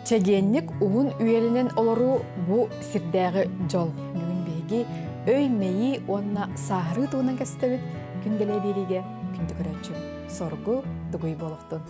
Чэгиэнник уһун үйэлэнэн олоруу бу сирдээҕи дьол. Бүгүн биһиги өй-мэйии уонна сааһырыы туһунан кэпсэтэбит. Күн дэлэй биэриигэ күндү көрөөччүм. Соргу дугуй буолуохтун.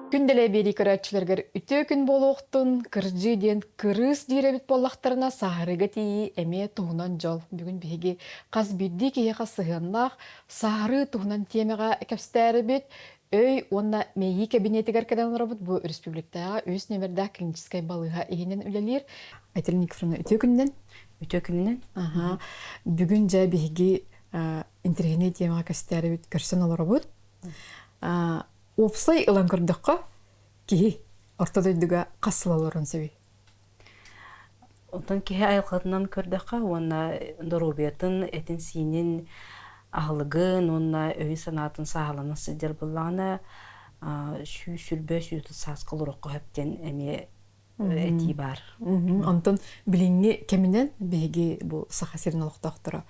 Күн дэлэй биэрии көрөөччүлэргэр үтүө күн буолуохтун, кырдьыы диэн кырыыс диир эбит буоллахтарына, сааһырыыга тиийии эмиэ туһунан дьол. Бүгүн биһиги хас биирдии киһиэхэ сыһыаннаах сааһырыы туһунан тиэмэҕэ кэпсэтээрибит. Өй уонна мэйии кэбиниэтигэр кэлэн олоробут. Бу республиктааҕы үс нүөмэрдээх клиническэй балыыһа иһинэн үлэлиир. Айталина Никифоровна, үтүө күнүнэн. Үтүө күнүнэн. Аха. Бүгүн дьэ биһиги интэриэһинэй тиэмэҕэ кэпсэтээрибит көрсөн олоробут. Уопсай ылан көрдөххө, киһи орто дойдуга хас сыл олорон сөбүй? Онтон киһи айылҕатынан көрдөххө уонна доруобуйатын, этин-сиинин аһылыгын уонна өйүн-санаатын сааһылана сылдьар буоллаҕына, 120 130 сааска олоруохха сөп диэн эмиэ этии баар. Онтон билиҥҥи кэминэн биһиги бу Саха сирин олохтоохторо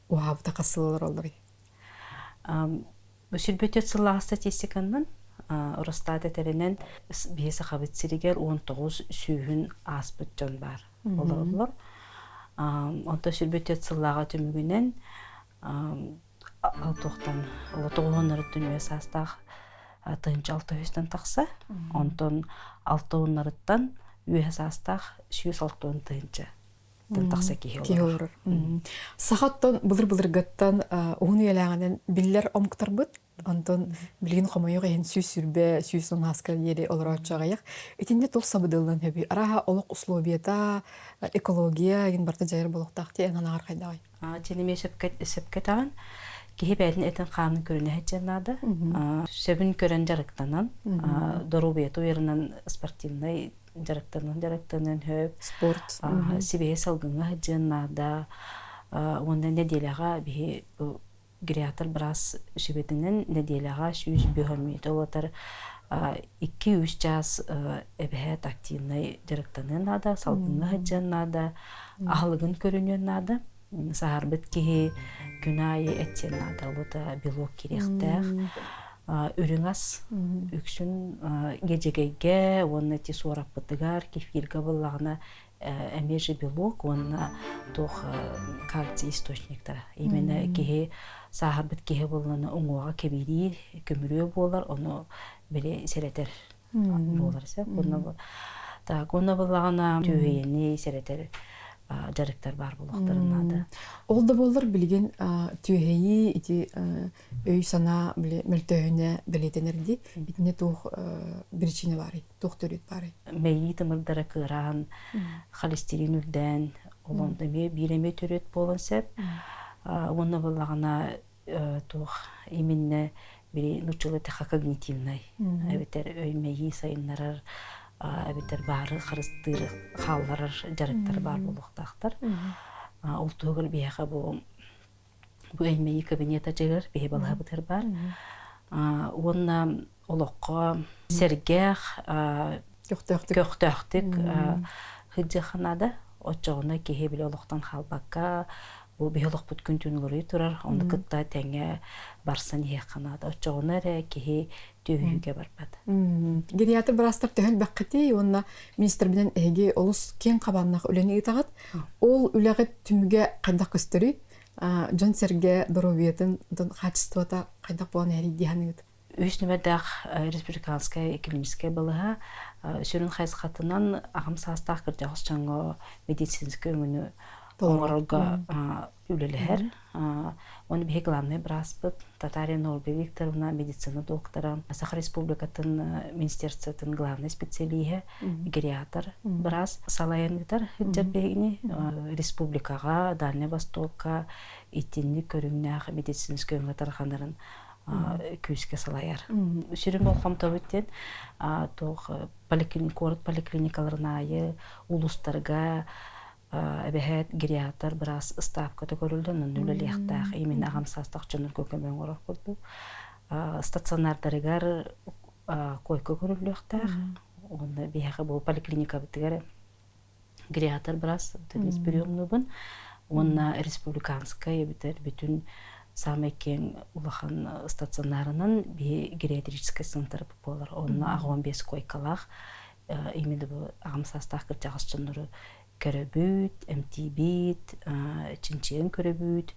уһаабыта хас сыл олороллоруй? Бу 24 сыллаах статистиканан Росстат этэринэн биһи Сахабыт сиригэр 19 сүүһүн ааспыт дьон баар олороллор. Онтон 24 сыллааҕы түмүгүнэн туохтан тоҕуһуннарыттан үө саастаах тыһыынча алта үстэн тахса, онтон алта уоннарыттан үөһэ саастаах 160 тыһыынча тахса киһи олорор. Сахаттан былыр-былыргаттан уһун үйэлээҕинэн биллэр омуктарбыт. Онтон билигин хомойуох иһин 120, 110 ааска диэри олорооччу аҕыйах. Итиннэ туох сабыдыаллан сөбүй? Арааһа олох условията, экология игин барыта дьайар буолуохтаах дии эн анаҕар хайдаҕый? Итини эмиэ сөпкө сөпкө этэҕин. Киһи бэйэтин этин хаанын көрүнэ сылдьар наада. Сөбүн көрөн дьарыктанан, доруобуйата уйарынан спортивнай дьарыктаныан дьарыктаныан сөп. Спорт. Сибиэһэй салгыҥҥа сылдьыан наада. Уонна нэдиэлэҕэ биһи гериатр быраас сүбэтинэн нэдиэлэҕэ 105 мүнүүтэ улатар 2-3 чаас эбэһээт активнай дьарыктаныан наада, салгыҥҥа сылдьыан наада, аһылыгын көрүнүөн наада. Саһарбыт киһи күн аайы этсиэн наада, улута белок кириэхтээх. Үрүҥ ас үксүн дьэдьэгэйгэ уонна ити суораппытыгар, кефиргэ буллаҕына эмиэ же белок уонна туох кальций источниктара. Именно киһи сааһырбыт киһи буоллаҕына уҥуоҕа кэбириир, көмүрүө буолар, ону били сэрэтэр буолар сөп. Уонна так уонна буоллаҕына түөһүйэни сэрэтэр дьарыктар баар буолуохтарын наада. Ол да буоллар билигин түөһэйии ити өй-санаа били мөлтөөһүнэ бэлиэтэнэр дии. Итиннэ туох причина баарый? Туох төрүт баарый? Мэйии тымырдара кыараан, холестерин үрдээн, ол эмиэ биир эмиэ төрүөт буолан сөп. Уонна буоллаҕына туох именно били нууччалыы эттэххэ когнитивнай эбэтэр өй-мэйии сайыннарар эбэтэр баары харыстыыр хаалларар дьарыктар баар буолуохтаахтар. Ол туһугар биһиэхэ бу бу өй-мэйии кабинета дьайар биһи балаһабытыгар баар. Уонна олоххо сэргэх көхтөөхтүк сылдьыахха наада. Оччоҕуна киһи били олохтон хаалбакка бу биһи олохпут күн-түүн уларыйа турар, ону кытта тэҥҥэ барсан иһиэххэ наада. Оччоҕуна эрэ киһи түөһүүгэ барбат. Гериатр быраастар төһө элбэххитий уонна министрбинэн эһиги олус киэҥ хабааннаах үлэни ыытаҕыт. Ол үлэҕит түмүгэ хайдах көстөрүй? Дьон-сэргэ доруобуйатын хаачыстыбата хайдах буолан иһэрий дии саныыгыт? Үс нүмердээх республиканскай клиническэй балыыһа сүрүн хайысхатынан аҕам саастаах кырдьаҕас дьоҥҥо медицинскэй өҥөнү оҥорорго үлэлэһэр. Уонна биһиги главнай бырааспыт Татарина Ольга Викторовна медицина доктора, Саха Республикатын министерствотын главнай специалиһэ, гериатр быраас салайан ыытар сылдьар биһигини республикаҕа, Дальнай Востокка итинник көрүҥнээх медицинскэй өҥө тарҕанарын күүскэ салайар. Сүрүн болҕомтобут диэн туох куорат поликлиникаларын аайы улуустарга эбэһээт гериатр быраас ыстаапката көрүллэн онно үлэлиэхтээх именно аҕам саастаах дьоннорго көмө оҥорор курдук стационардарыгар койка көрүллүөхтээх уонна биһиэхэ бу поликлиникабытыгар гериатр быраас Денис Приемнуубун уонна республиканскай эбэтэр бүтүн Саамай киэҥ улахан стационарынан биһи гериатрическай центр буолар. Онно 85 койкалаах именно бу аҕам саастаах кырдьаҕас дьоннору көрөбүт, эмтиибит, чинчийэн көрөбүт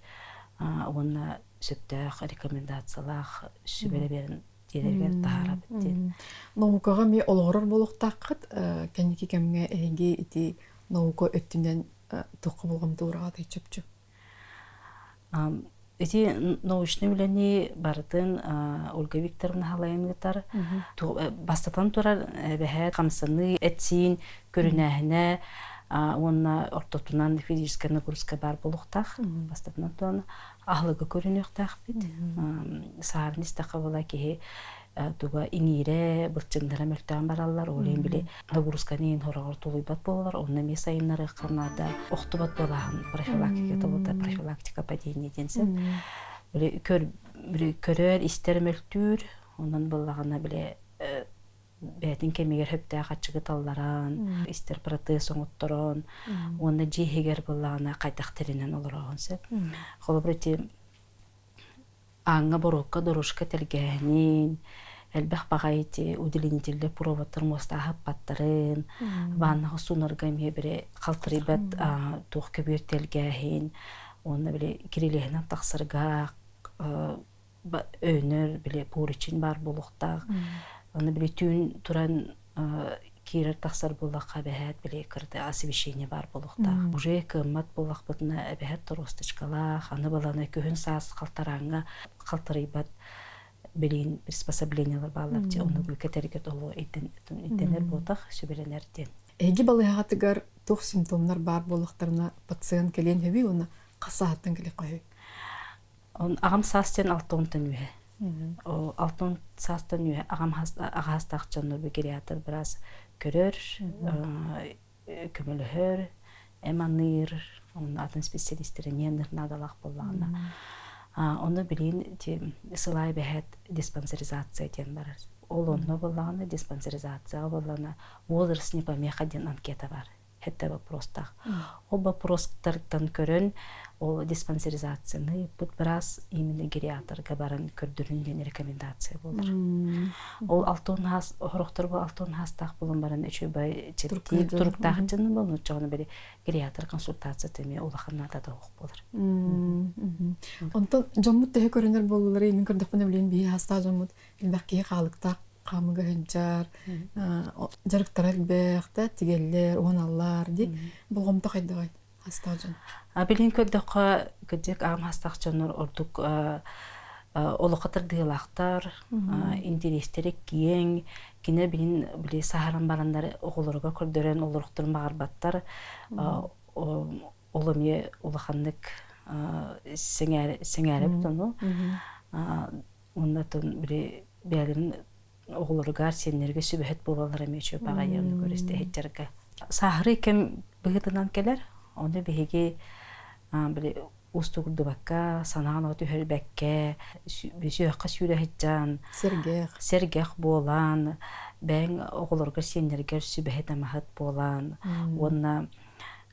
уонна сөптөөх рекомендациялаах сүбэлэ биэрэн дьиэлэригэр таһаарабыт диэн. Наукаҕа эмиэ олоҕурар буолуохтааххыт. Кэнники кэмҥэ эһиги ити наука өттүнэн туохха болҕомто уураҕытый чопчу? Ити научнай үлэни барытын Ольга Викторовна халайан ыытар. Бастатан турар эбэһээт хамсаныы, эт-сиин көрүнээһинэ уонна ортотунан физическая нагрузка баар буолуохтаах. Бастатынан туран аһылыгы көрүнүөхтээхпит. Саарын истэххэ буола киһи туга иҥиирэ, быччыҥнара мөлтөөн бараллар. Ол иһин били нагрузканы иһин хороҕор тулуйбат буолалар. Онно эмиэ сайыннарыахха наада. Охтубат буолааһын профилактика тобута профилактика падения диэн сөп. Били көр били көрөр, истэр мөлтүүр. Онон буоллаҕына били бэйэтин кэмигэр сөптөөх аччыгы талларан, истэр протез оҥотторон, уонна дьиэ иһигэр буоллаҕына хайдах тэринэн олороҕун сөп. Холобур ити ааҥҥа боруокка дорожка тэлгээһинин, элбэх баҕайы ити удлинительнай проводтар муостааһыппаттарын, ваннаҕа суунарга эмиэ били халтарыйбат туох көбүөр тэлгээһин, уонна били кирилиэһинэн тахсарга өйөнөр били поручень баар буолуохтаах. Аны били түүн туран киирэр тахсар буоллахха эбэһээт били кырата освещение баар буолуохтаах. Уже кыаммат буоллахпытына эбэһээт торуосточкалаах, аны баланы күһүн саас халтарааҥҥа халтарыйбат билигин приспособлениелар бааллар дьэ ону кэтэргэ толу ирдэнэр буотах сүбэлэнэр диэн. Эһиги балыыһаҕытыгар туох симптомнар баар буоллахтарына пациент кэлиэн сөбүй уонна хас сааһыттан кэлиэххэ сөбүй? Аҕам саас диэн 60-тан үөһэ. 60 саастан үөһэ аҕам аҕаастаах дьоннору гериатр быраас көрөр, көмөлөһөр, эм аныыр, онно атын специалистэрэ ньиэннэр наадалаах буоллаҕына. Ону билигин сыл аайы бэһээт диспансеризация диэн барар. Ол онно буоллаҕына диспансеризацияҕа буоллаҕына возраст не помеха диэн анкета бар. Хэттэ вопростаах. Ол вопростартан көрөн, ол диспансеризацияны ыыппыт быраас именно гериаторга баран көрдөрүн диэн рекомендация буолар. Ол алтон хаас хорохтор бу алтон хаастаах булан баран үчүгэй чэптиир туруктаах дьонну болнуччаҕына чоҕуна били гериатр консультация эмиэ улахан наадата суох буолар. Онтон дьоммут төһө көрүнэр буоллулар мин көрдөхпүнэ билин биһи хаастаах дьоммут элбэх киһи хаалыктаах хаамыга сылдьар, дьарыктара элбэх да тигэллэр, уһаналлар дии. Болҕомто хайдаҕай хастаах дьон? Билин көрдөххө, кырдьык аҕам хастаах дьоннор ордук олоххо тардыылаахтар, интэриэстэрэ киэҥ, кини билин били саһаран бараннар оҕолоругар көрдөрөн олорохторун баҕарбаттар. Ол эмиэ улаханнык сэҥээрэбит ону. Уонна оттон били бэйэлэрин оҕолоругар, сиэннэригэр сүбэһит буолаллара эмиэ үчүгэй баҕайы ону көрүстэ иһитчэргэ. Сааһырыы кэм быһыытынан кэлэр. Ону биһиги били уустугурдубакка, санаан түһэрбэккэ, сүһүөххэ сүүрэ сылдьан, сэргэх сэргэх буолан, бэйэҥ оҕолоргор, сиэннэргэр сүбэһит-амаһыт буолан уонна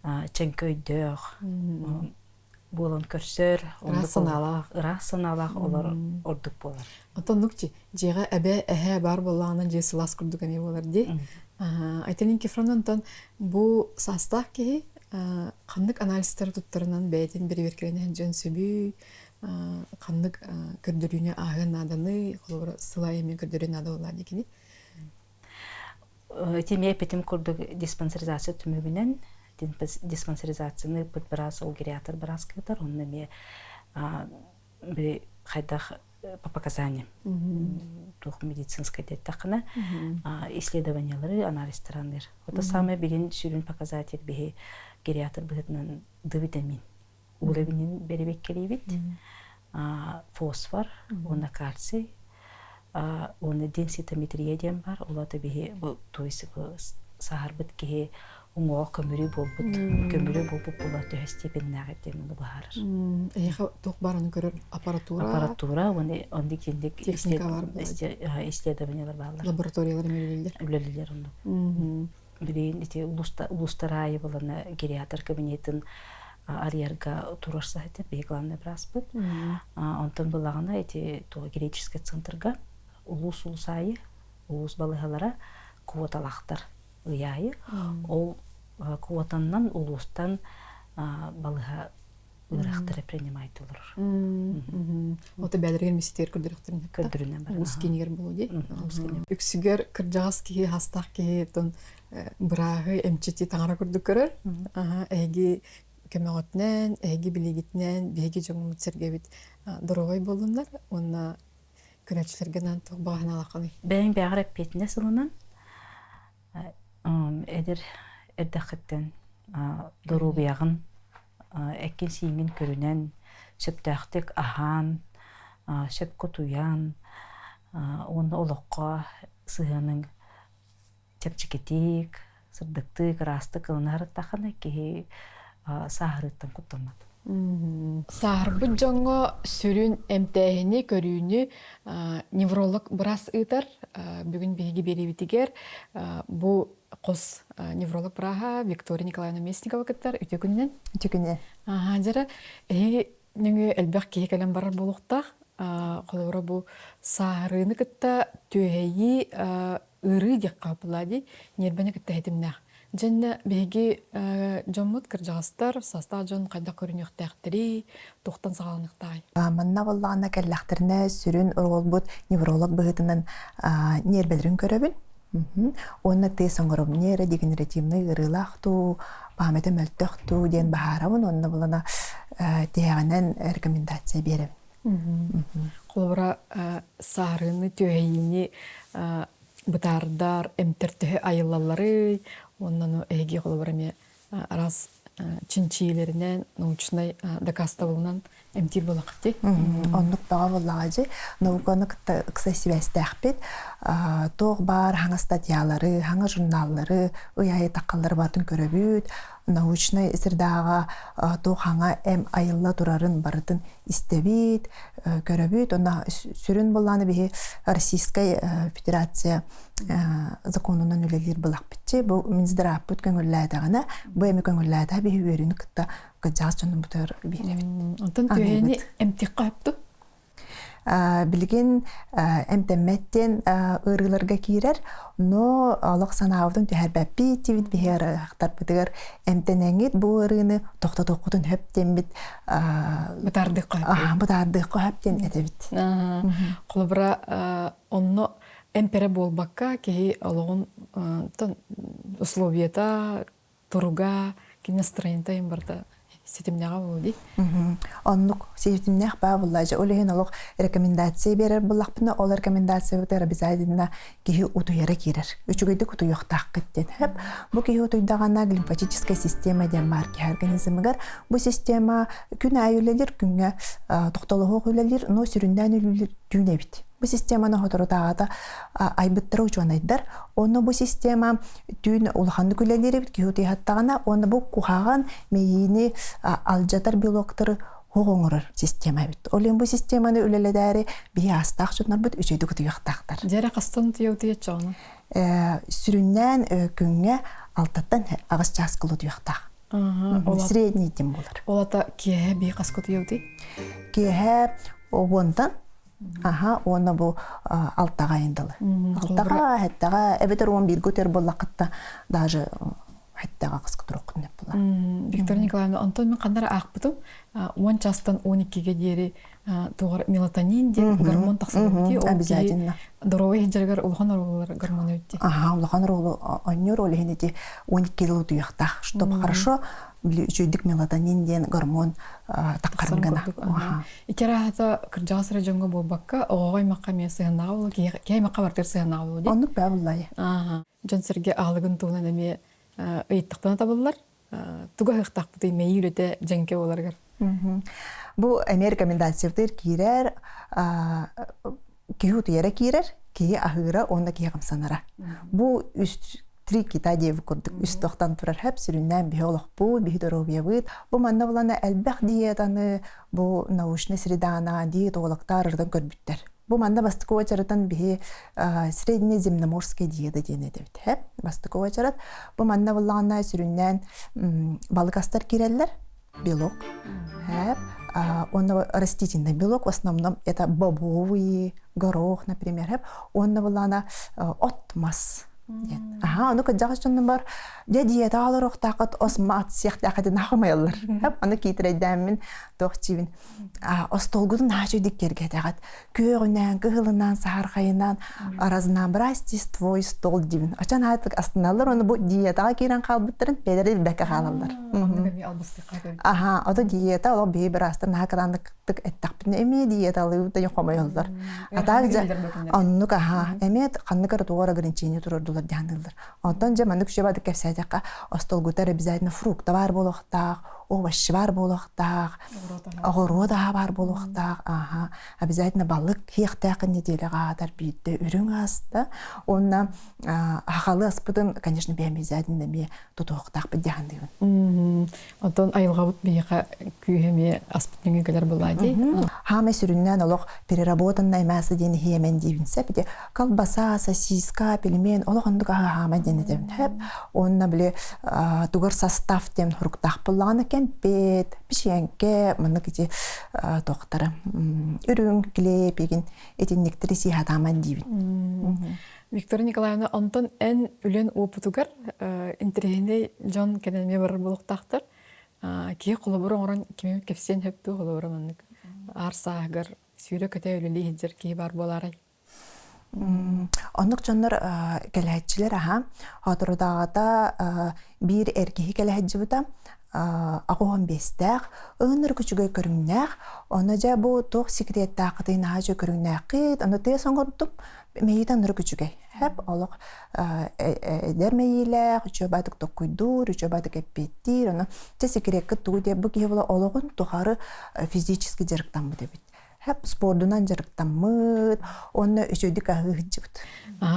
чэҥкэ өйдөөх буолан көрсөр, ыраас санаалаах ыраас санаалаах олор ордук буолар. Оттон нукчи дьиэҕэ эбэ эһээ баар буоллаҕына дьиэ сылаас курдук эмиэ буолар дии. Айталин Кефрон онтон бу саастаах киһи ханнык анализтары туттарынан бэйэтин бэрэбиэркэлэнэн дьон сөбүй, ханнык көрдөрүүнү ааһыан нааданый, холобура сыл аайы эмиэ көрдөрүү наада буоллаа дии кини. Ити эмиэ эппитим курдук диспансеризация түмүгүнэн диспансеризацияны ыыппыт быраас ол гериатр быраас кыытар онно эмиэ хайдах по показаниям туох медицинскай диэттэххинэ исследованиялары анализтараныр. Это самое билин сүрүн показатель биһи гериатр быһыытынан Д витамин уровенин бэрэбиэккэлиибит фосфор уонна кальций уонна денситометрия диэн бар ол ата биһи бу то есть саһарбыт киһи уҥуоҕа көмүрүү буолбут көмүрүү буолбут буола төһө степеннээҕи диэн ону быһаарар. Эһиэхэ туох баарыны көрөр аппаратура аппаратура уонна оннук киндик техника бар исследованиялар бааллар. Лабораториялар үлэлииллэр. Үлэлииллэр оннук. Билигин ити улуустар аайы булана гериатр кабинетын арыйарга туруорса сылдьар биһиги главный бырааспыт. Онтон былаҕына ити туох греческий центрга улуус улус аайы улуус балыыһалара квоталаахтар ый аайы. Ол квотаннан улуустан балыыһа ыарахтары принимает олорор. Ото бээлэригэр мисситигэр көрдөрөхтөрүн көрдөрүнэн баран. Улуус киинигэр буолуо дии. Үксүгэр кырдьаҕас киһи, хастаах киһи тон бырааһы эмчити таҥара курдук көрөр. Эһиги көмөҕүтүнэн, эһиги билигитинэн биһиги дьоҥмут сэргэбит доруобай буоллуннар уонна көрөөччүлэргэ анаан туох баҕа санаалааххыный? Бэйэҥ бэйэҕэр эппиэтинэс ылынан эдэр эрдэххиттэн доруобуйаҕын эккин-сииҥҥин көрүнэн, сөптөөхтүк аһаан, сөпкө утуйан уонна олоххо сыһыаныҥ чэпчэкитик, сырдыктык, ыраастык ылына сырыттаххына киһи сааһырыыттан куттаммат. Сааһырбыт дьоҥҥо сүрүн эмтээһини, көрүүнү невролог быраас ыытар. Бүгүн биһиги биэриибитигэр бу хос невролог бырааһа Виктория Николаевна Местникова кыттар. Үтүө күнүнэн. Үтүө күнүнэн. Дьара, эһиги нөҥүө элбэх киһи кэлэн барар буолуохтаах. Холобура бу сааһырыыны кытта түөһэйии ыарыы диэххэ буолла дии, ньиэрбэни кытта ситимнээх. Дьэннэ биһиги дьоммут кырдьаҕастар, саастаах дьон хайдах көрүнүөхтээхтэрий, туохтан саҕаланыахтааҕый? Манна буоллаҕына кэллэхтэринэ сүрүн оруолбут невролог быһыытынан ньиэрбэлэрин көрөбүн. Уонна тыас оҥоробун нейродегенеративнай ыарыылаах дуу, памята мөлтөх дуу диэн баһаарабын уонна булана тиһэҕинэн рекомендация биэрэбин. Холобура, саарыыны, түөһэйиини бытаардар, эмтэр төһө айыллалларый, уонна эһиги холобура эмиэ араас чинчийиилэринэн, научнай дакаастабылынан эмтиир буолаххыт Оннук бөҕө буоллаҕа дьи. Науканы кытта ыкса сибээстээхпит. Туох баар хаҥа статьялары, хаҥа журналлары, ый аайы таххаллары барытын көрөбүт. Научнай средаҕа туох хаҥа эм айылла турарын барытын истэбит, көрөбүт. Онно сүрүн буоллааны биһи Российскай Федерация законунан үлэлиир былахпытчы. Бу Минздравпыт көҥүллээтэҕинэ, бу эми көҥүллээтэҕэ биһи үөрүүнү кытта кырдьаҕас дьоннорбутугар биэрэбит. Онтон түөһэни эмтиэххэ сөптө? Билигин эмтэммэт диэн ыарыыларга киирэр, но олох санаабытын түһэрбэппит диэбит биһи ыарахтарбытыгар эмтэнэҥҥит бу ыарыыны тохтотуоххутун сөп диэммит бытаардыахха сөп бытаардыахха сөп диэн этэбит. Холобура, онно эмп эрэ буолбакка киһи олоҕун условията, туруга, кини настроениета им барыта ситимнэҕэ буолуо дии. Оннук ситимнээх баа булла. Ол иһин олох рекомендация биэрэр буллахпына, ол рекомендациябытыгар обязательно киһи утуйара киирэр. Үчүгэйдик утуйуохтааххыт диэн. Хөп. Бу киһи утуйдаҕына глимфатическая система диэн баар киһи организмыгар. Бу система күн аайы үлэлиир, күҥҥэ тохтолоһуох үлэлиир, но сүрүннээн үлэлиир түүн эбит. Бу системаны соторутааҕыта айбыттара учуонайдар. Онно бу система түүн улаханнык үлэлиир эбит киһи утуйаттаҕына уонна бу куһаҕан мэйиини алдьатар белоктары хоҕ оҥорор система эбит. Ол иһин бу системаны үлэлэтээри биһи аастаах дьоннорбут үчүгэйдик утуйуохтаахтар. Дьэрэ хастан утуйа утуйаччаҕына? Сүрүннээн күҥҥэ алтаттан аҕыс чаас кыл утуйуохтаах. Средний тем буолар. Ол ата киэһэ бии хаска утуйабытый? Киэһэ уонтан Аха, уонна бу алтаҕа айындалы. Алтаҕа, хэттэҕэ, эбэтэр 11-гэ өтөр буоллаххытта даже хэттэҕэ қысқы туруккун деп була. Виктория Николаевна, онтон мен ханнара аахпытым, 10 частан 12-ге диэри тугар мелатонин диэн гормон тахсар эбит. Обязательно. Здоровый сылдьарыгар улахан оруоллар гормон эбит. Аха, улахан оруолу оонньуур, ол иһин ити 12 жыл утуйуохтаах, чтобы хорошо үчүйдүк мелатонин диэн гормон таххарын гына. Ити арааһата кырдьаҕас эрэ дьоҥҥо буолбакка, оҕоҕо аймахха эмиэ сыһыаннаҕа буолуо, киһи аймахха барытыгар сыһыаннаҕа буолуо дии. Оннук баа буллаайа. Дьон-сэргэ аһылыгын туһунан эмиэ ыйыттахпына табыллар. Тугу аһыахтаахпытый мэйии үлэтэ дьэҥкэ буоларыгар? Бу эмиэ рекомендациябытыгар киирэр киһи утуйара киирэр, киһи аһыыра уонна киһи хамсанара. Бу үс три кита диэбит курдук үс тохтон турар хэп сүрүннээн биһи олохпут, биһи доруобуйабыт. Бу манна булана элбэх диетаны бу научный средана диетологтар ырытан көрбүттэр. Бу манна бастакы уочаратан биһи среднеземноморская диета диэн этэбит. Хэп бастакы уочарат. Бу манна буллаҕына сүрүннээн балык астар киирэллэр. белок. Он растительный белок, в основном это бобовые, горох, например. Онно булана от мас. Аха, ону кырдьаҕас дьоннор бар, дьэ диета олоруохтааххыт ос маат сиэхтээххитин ахымайаллар. Аны киитирэйдээммин туох чиибин остолгутун наачу диккэргэтэҕит. Күөҕүнэн, кыһылынан, саһархайынан разнообразьте твой стол диибин. Ачан аатык астыналлар, оны бу диетаҕа киирэн хаалбыттарын бэйэлэрэ билбэккэ хаалаллар. Аха, ото диета олох биһи быраастар наһаа кытаанныктык эттэхпитинэ эмиэ диеталыыбыт да хомойоллор. А также оннук аха, эмиэ ханнык эрэ тугу ограничение турордулар диһаныыллар. Онтон дьэ маннык үчүгэй кэпсээтэххэ остолгутар обязательно фрукта баар буолуохтаах, овощи баар буолуохтаах, оҕуруот аһа баар буолуохтаах, аха, обязательно балык хиэхтээх неделяҕа аатар биирдэ үрүҥ аста уонна хахалы аспытын, конечно, бэйэм обязательно эмиэ тутуохтаахпыт диһаныыбын. Онтон айылҕабыт биһиэхэ күүһэ эмиэ аспыт нөҥүө кэлэр буоллаа дии. Хаамай сүрүннээн олох переработанное мясо диэн иһиэмэн диибин сөп. Ити колбаса, сосиска, пельмен олох оннук аһы хаамай диэн этэбин сөп. Уонна били тугар состав диэн хуруктаах буоллаҕына кэмпиэт, печеньке, маннык ити туохтара үрүҥ килиэп игин итинниктери сиһатааман диибин. Виктория Николаевна, онтон эн үлэн уопутугар интэриэһинэй дьон кэлэн эмиэ барар буолуохтаахтар. Киһи холобур оҥорон кими кэпсиэн сөп дуу, холобура маннык аар сааһыгар сүүрэ-көтө үлэлии сылдьар киһи баар буолаарай? Оннук дьоннор кэлээччилэр аха соторутааҕыта биир эр киһи кэлэ сылдьыбыта 85-тээх ынырык үчүгэй көрүҥнээх ону дьэ бу туох секреттааххытый наһаа үчүгэй көрүҥнээххит ону тыас оҥордум мэйиитэ ынырык үчүгэй хэп олох эдэр мэйиилээх үчүгэй баатык токкуйдуур үчүгэй баатык эппиэттиир ону дьэ секреккит тугу диэ бу киһи була олоҕун тухары физически дьарыктаммыт эбит Хэп спордунан дьарыктаммыт, уонна үчүгэйдик аһыы сылдьыбыт.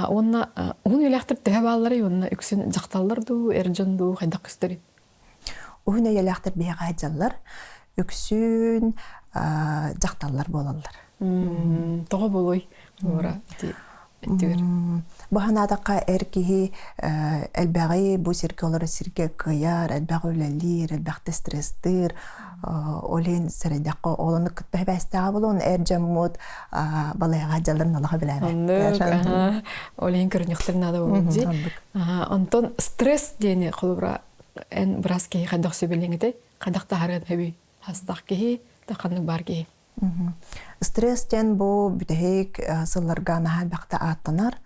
Уонна уһун үйэлээхтэр төһө баалларый уонна үксүн дьахталлар дуу, эр дьон дуу хайдах көстөрүй? Уһун үйэлээхтэр биһиэхэ сылдьаллар. Үксүн дьахталлар буолаллар. Тоҕо буолуой? Уора ити өттүгэр. Бу санаатахха эр киһи элбэҕи бу сиргэ олорор сиргэ кыайар, элбэҕи үлэлиир, элбэхтэ стресстыыр. Ол иһин сэрэйдэххэ ол ону кытта сибээстээҕэ буолуон эр дьоммут балыыһаҕа дьалларын олоҕо билээбэттэр. Ол иһин көрүнүөхтэрин наада буолуо дии. Онтон стресс диэни холобура эн быраас киһи хайдах сөбүлэҥитэй? Хайдах таһаарыан сөбүй? Хастаах киһи, да ханнык баар киһи? Стресс диэн бу бүтэһик сылларга наһаа элбэхтэ ааттанар.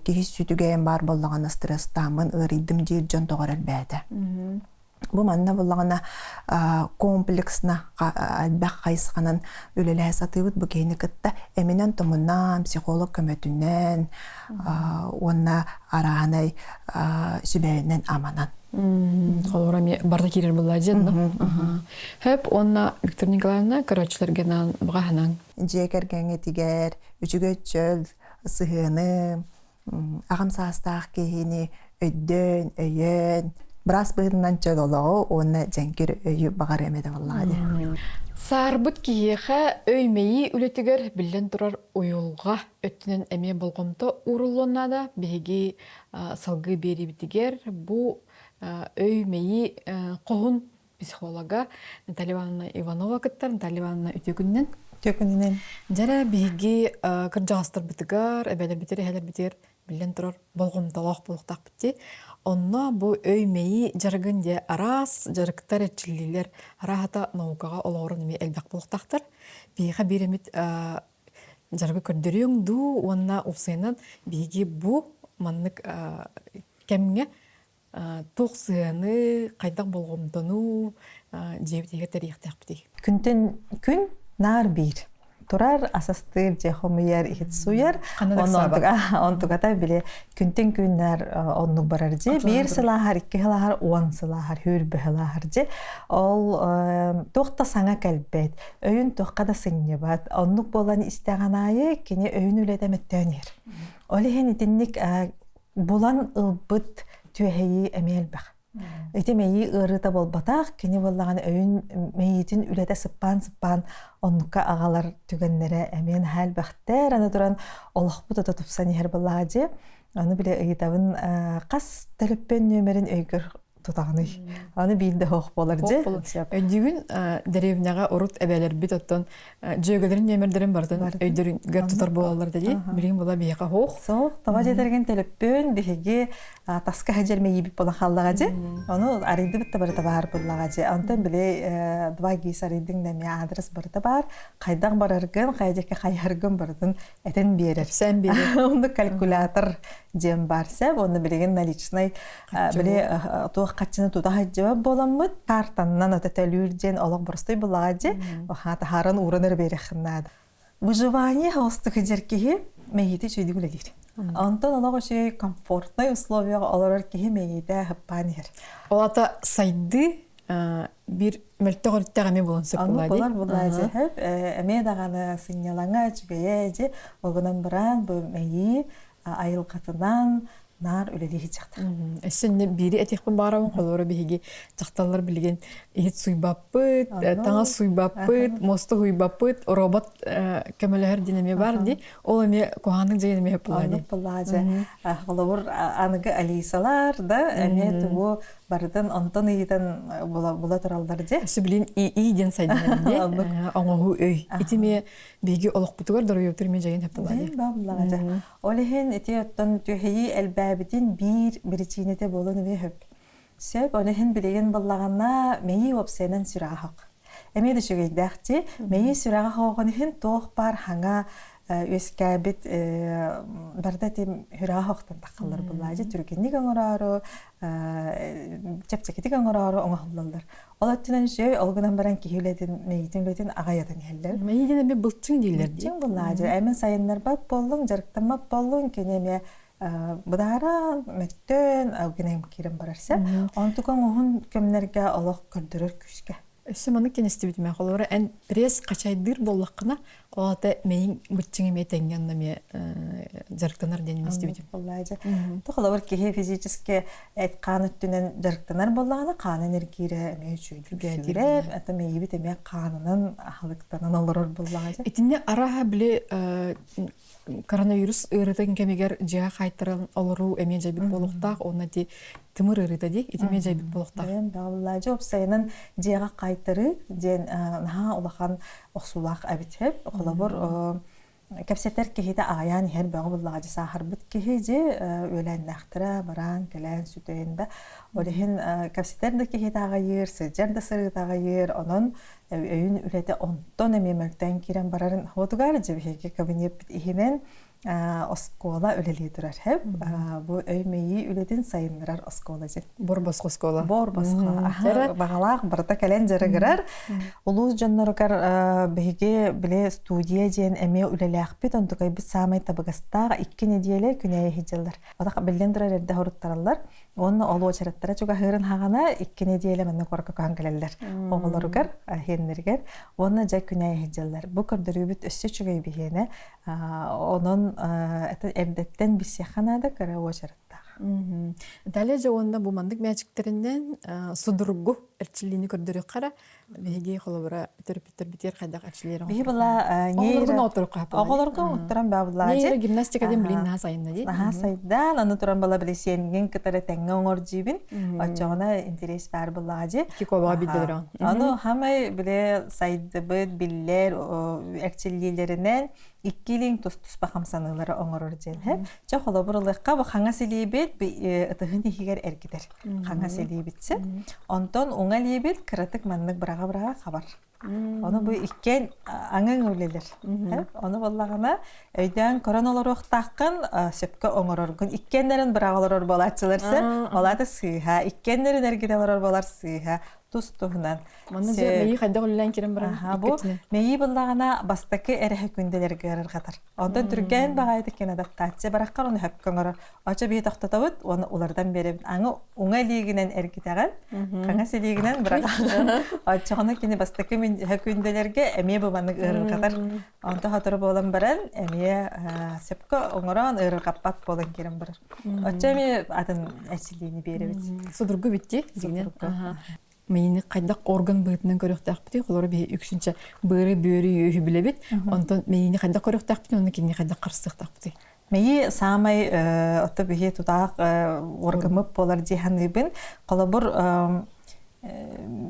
Киһи сүтүгэйэн баар буоллаҕына стресстааммын ыарыйдым диир дьон тоҕо эрэ элбээтэ. Бу манна буоллаҕына комплексно элбэх хайысханан үлэлэһэ сатыыбыт бу киһини кытта эминэн-томунан, психолог көмөтүнэн уонна арааһынай сүбэнэн-аманан. Холобура эмиэ барыта киирэр буоллаа дьиэн да. Хөп уонна Виктор Николаевна көрөөччүлэргэ анаан баҕа Дьиэ кэргэҥҥитигэр үчүгэй чөл сыһыаны, аҕам саастаах киһини өйдөөн, өйөөн, быраас быһыытынан чөл олоҕу уонна дьэҥкир өйү баҕарыам этэ буоллаҕа дии. Саарбыт киһиэхэ өй-мэйии үлэтигэр биллэн турар уйулҕа өттүнэн эмиэ болҕомто ууруллуон наада. Биһиги салгыы биэриибитигэр бу өй-мэйии хоһун психолога Наталья Ивановна Иванова кыттар. Наталья Ивановна үтүө күнүнэн. Үтүө күнүнэн. Дьэрэ биһиги кырдьаҕастарбытыгар, эбэлэрбитигэр, эһэлэрбитигэр биллэн турар болҕомтолоох буолуохтаахпыт дии. Онно бу өй-мэйии дьарыгын дьэ араас дьарыктар, эрчиллиилэр арааһата наукаҕа олоҕуран эмиэ элбэх буолуохтаахтар. Биһиэхэ биир эмит дьарыгы көрдөрүөҥ дуу уонна уопсайынан биһиги бу маннык кэмҥэ туох сыһыаны, хайдах болҕомтону дьиэбитигэр тэрийиэхтээхпитий? Күнтэн күн наар биир. Турар, асастыыр, дьэ хомуйар, иһит сууйар. Онтугата били күнтэн күн наар оннук барар дьэ. Биир сылааһар, икки сылааһар, уон сылааһар, хүүрбэ сылааһар дьэ. Ол туох да саҥа кэлбэт, өйүн туохха да сынньыбат. Оннук буолан истэҕин аайы кини өйүн үлэтэ мөттөөн иһэр. Ол иһин итинник булан ылбыт түөһэйии эмиэ элбэх. Ити мэйии ыарыыта буолбатах, кини буоллаҕына өйүн мэйиитин үлэтэ сыппаан-сыппаан оннукка аҕалар түгэннэрэ эмиэ наһаа элбэхтэр. Аны туран олохпут ото тупсан иһэр буоллаҕа дии. Аны били ыйытабын хас төлөппүөн нүөмэрин өйгөр тутаҕыный. Аны биир да хоох буолар дьэ. Өйдүүгүн дэриэбинэҕэ урут эбээлэрбит оттон дьүөгэлэрин нүөмэрдэрин барытын өйдөрүгэр тутар буолаллар да дии. Билигин була биһиэхэ хоох. Суох, тоҕо дьиэтэргин төлөппүн биһиги таска сылдьар мэйиибит буолан хааллаҕа дьэ. Ону арыйдыбыт да барыта баар буоллаҕа дьэ. Онтон били два гис арыйдыҥ да эмиэ адрес барыта баар. Хайдах бараргын, хайа диэки хайыһаргын барытын этэн биэрэр. Сен биэрэр. Онно калькулятор диэн бар сеп. Онно билигин наличный били туох хаччыны тута сылдьыбат буоламмыт картаннан ата төлүүр диэн олох боростой буллаҕа дьэ. Хаатаһааран ууран эрэ биэрэххин наада. Выживание холостук дьэр киһи мэйиитэ үчүгэйдик үлэлиир. Онтон олох үчүгэй комфортнай условияҕа олорор киһи мэйиитэ хыппаан иһэр. Ол ата сайды бир мөлтөх өрүттээх эмиэ буолан сөп Оннук буолар буолаа дьэ эмиэ даҕаны сынньалаҥа үчүгэйэ дьэ огунан баран бу мэйии айылҕатынан наар үлэлии сылдьахтар. Өссө иннэ биири этиэхпин баҕарабын холобура биһиги дьахталлар билигин иһит суйбаппыт, таҥас суйбаппыт, муоста хуйбаппыт, робот көмөлөһөр диэн эмиэ бар дии. Ол эмиэ куһаҕаннык дьайан эмиэ буолаа дии. Оннук буолаа дьэ. Холобур аныгы Алисалар да эмиэ тугу барытын онтон ыйытан була тураллар дьэ. Өссө билин ИИ диэн сайдан дии. Оҥоһуу өй. Ити эмиэ биһиги олохпутугар доруобуйабытыгар эмиэ дьайан сөп буолаа дии. Буоллаҕа дьэ. Ол иһин ити оттон түһэйии элбээбитин биир биричиинэтэ буолуон эмиэ сөп. Сөп, ол иһин билигин буллаҕына мэйии уопсайынан сүрэҕэ хоқ. Эмиэ да үчүгэйдээх мэйии сүрэҕэ хоҕун иһин туох баар хаҥа үөскээбит барыта тим сүрэҕэ хоқтан таххаллар буллаажы түргэнник оҥороору чэпчэкитик оҥороору оҥоһуллаллар. Ол өттүнэн үчүгэй, ол гынан баран киһи үлэтин, мэйиитин үлэтин аҕайатан иһэллэр. Мэйиитин эмиэ былчыҥ дииллэр дии. Былчыҥ буллаажы. Эмин сайыннарбат буоллуҥ, дьарыктаммат буоллуҥ, кини эмиэ быдааран, мөттөн, гинэн киирэн барар сэ. Онтукаҥ уһун кэмнэргэ олох көрдөрөр күүскэ. Өссө маннык кэнистибитим холобура эн пресс хачайдыыр буоллаххына, ол ата мэйиҥ быччыҥ эмиэ тэҥҥэ онно эмиэ дьарыктанар диэн истибитим. Холобур киһи физически эт хаан өттүнэн дьарыктанар буоллаҕына хаан энергиирэ эмиэ үчүгэйдик сүүрэр, ата мэйиибит эмиэ хаанынан аһылыктанан олорор буоллаҕа. Итиннэ араһа били коронавирус ыарыытын кэмигэр дьиэҕэ хаайтаран олоруу эмиэ дьайбыт буолуохтаах уонна ити тымыр ыарыыта дии ити эмиэ дьайбыт буолуохтаах. Баҕаллаа дьэ уопсайынан дьиэҕэ хаайтарыы диэн наһаа улахан охсуулаах эбит сөп. Холобур кэпсэтэр киһитэ аҕыйаан иһэр бөҕө буллаҕа дьэ сааһырбыт киһи дьи үөлээннээхтэрэ бараан кэлээн сүтэн да ол иһин кэпсэтэр да киһитэ аҕыйыыр сылдьар да сырыыта аҕыйыыр онон өйүн үлэтэ онтон эмиэ мөлтөөн киирэн барарын хотугар дьэ биһиги кабинеппит иһинэн оскуола үлэлии турар хэп бу өй-мэйии үлэтин сайыннарар оскуола дьин бор босхо оскуола бор босхо баҕалаах барыта кэлэн дьарыгырар улуус дьонноругар биһиги били студия диэн эмиэ үлэлээхпит онтукайбыт саамай табыгастаах икки нэдиэлэ күнэйи сылдьаллар биллэн турар эрдэ хоруттараллар Уонна ол уочараттара чугаһыырын хаҕана икки нэдиэлэ манна куоракка көһөн кэлэллэр оҕолоругар, иһиэннэригэр уонна дьэ күнэ иһдьэллэр. Бу көрдөрүүбүт өссө үчүгэй биһиэнэ. Онон эрдэттэн билсиэххэ наада кыра уочараттаах. Далее же уонна бу маннык мээчиктэринэн судургу эрчиллиини көрдөрүөххэ эрэ Биһиги холобура төрөппүттэрбитигэр хайдах эрчилиэр Биһи была оҕолорго оҕолорго оҥотторон баабылаа гимнастика диэн билин наһаа сайынна дии. Наһаа сайдан, аны туран бала били сиэнгин кытары тэҥҥэ оҥор дьиибин. Оччоҕуна интерес баар буллаҕа дии. Кикобаҕа билдилэр Аны хамай биле сайдыбыт биллэр эрчиллиилэринэн икки илиҥ тус-туспа хамсаныылары оҥорор диэн. Чэ холобур ылыахха бу хаҥас илиибит ытыһын иһигэр эргитэр. Хаҥас илиибитсэ. Онтон уҥа илиибит кыратык маннык быраҕа-быраҕа хабар. Ону бу иккиэн аҥаҥ үлэлэр. Ону буоллаҕына өйдөөн көрөн олоруохтааххын сөпкө оҥороргун иккиэннэрин быраҕа олорор буолааччылар сэ ол аата сыыһа иккиэннэрин эргитэ олорор буолар сыыһа тус туһунан Манна дьэ мэйии хайдах үлэлээн киирэн баран бу мэйии буллаҕына бастакы эрэһэ күндэлэргэ ыарырҕатар. Онтон түргэн баҕайытык кин адаптация бараххар ону хөпкө оҥорор. Очо бии тохтотобут уонна улардан биэрэбит. Аңы уҥа илиигинэн эргитэҕин, хаҥас илиигинэн быраҕаҕын. Оччоҕуна кини бастакы күндэлэргэ эмиэ бу маннык ыарырҕатар. Онто сотору буолан баран эмиэ сөпкө оҥорон ыарырҕаппат буолан киирэн барар. Оччо эмиэ атын эрчиллиини биэрэбит. Судургу битти. Судургу. Миини хайдах орган быһыытынан көрүөхтээхпитий холоро биһи үксүнчэ быары бүөрү үөһү билэбит онтон миини хайдах көрүөхтээхпитий онно кинини хайдах харыстыахтаахпытый. Мэйи саамай отто биһи тутаах органмыт буолар дии саныыбын. Холобур,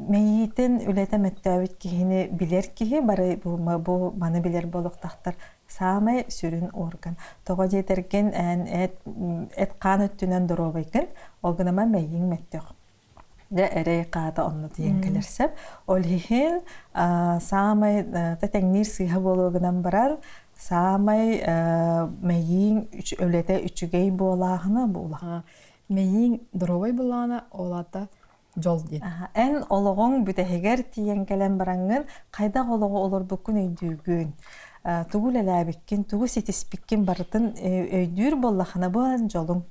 мэйиитин үлэтэ мөттөөбүт киһини билэр киһи бары бу маны билэр буолуохтаахтар саамай сүрүн орган. Тоҕо диэтэргин эн эт эт-хаан өттүнэн доруобайгын, ол гынама мэйииҥ мөттөх. Дьэ эрэй хаата онно тиийэн кэлэр сөп. Ол иһин саамай тэҥниир сыыһа буолуо гынан баран саамай мэйииҥ үлэтэ үчүгэй буолааһына буолар. Мэйииҥ доруобай буоллаҕына, ол аата дьол диэн. Эн олоҕуҥ бүтэһигэр тиийэн кэлэн бараҥҥын хайдах олоҕу олорбуккун өйдүүгүн. Тугу үлэлээбиккин, тугу ситиспиккин барытын өйдүүр буоллаххына бу эн дьолуҥ.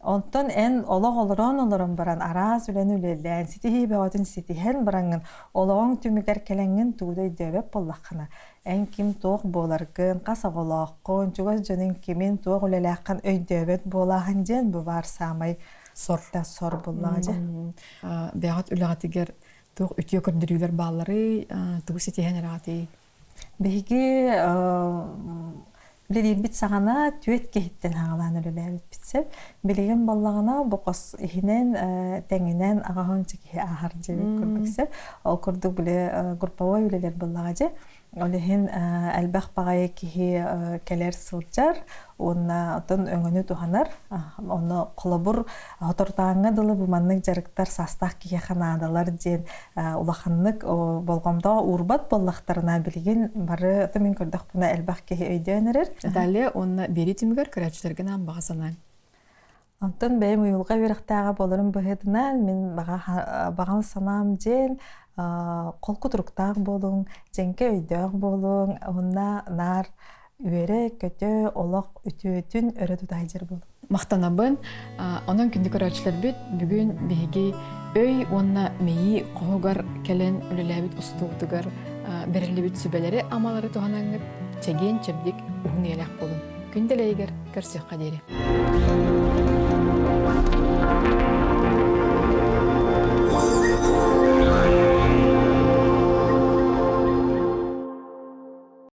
Онтон эн олох олорон-олорон баран араас үлэни үлэлээн, ситиһии бөҕөтүн ситиһэн бараҥҥын, олоҕуҥ түмүгэр кэлэҥҥин тугу да өйдөөбөт буоллаххына, эн ким туох буоларгын, хас оҕолооххун, чугас дьонуҥ кимин, туох үлэлээххин өйдөөбөт буолааһын диэн бу баар саамай сор да сор буоллаҕа дьэ. Бэйэҕит үлэҕитигэр туох үтүө көрдөрүүлэр баалларый, тугу ситиһэн эрэҕитий? Биһиги үлэлиирбит саҕана түөрт киһиттэн хаҕалаан үлэлээбиппит сөп. Билигин буоллаҕына бу хос иһинэн тэҥинэн аҕаһынча киһи ааһар дьиэбит курдук сөп. Ол курдук били групповой үлэлэр буоллаҕа дьэ. Ол иһин элбэх баҕайы киһи кэлэр сылдьар уонна оттон өҥөнү туһанар. Онно холобур Хотортааҥҥа дылы бу маннык дьарыктар саастаах киһиэхэ наадалар диэн улаханнык болҕомтоҕо уурбат буоллахтарына билигин бары мин көрдөхпүнэ элбэх киһи өйдөөн эрэр. Далее уонна биэрии түмүгэр көрөөччүлэргэ наан баҕа санааҥ. Онтон бэйэм уйулҕа үөрэхтээҕэ буоларым быһыытынан мин баҕам санаам диэн холку туруктаах буолуҥ, дьэҥкэ өйдөөх буолуҥ, уонна наар үөрэ-көтө олох үтүөтүн өрө тута сылдьар буолуҥ. Махтанабын. Онон күндү көрөөччүлэрбит, бүгүн биһиги өй уонна мэйии хоһугар кэлэн үлэлээбит устуубутугар бэриллибит сүбэлэри-амалары туһанаҥҥыт чэгиэн-чэбдик уһун үйэлээх буолун. Күн дэлэйигэр көрсүөххэ диэри.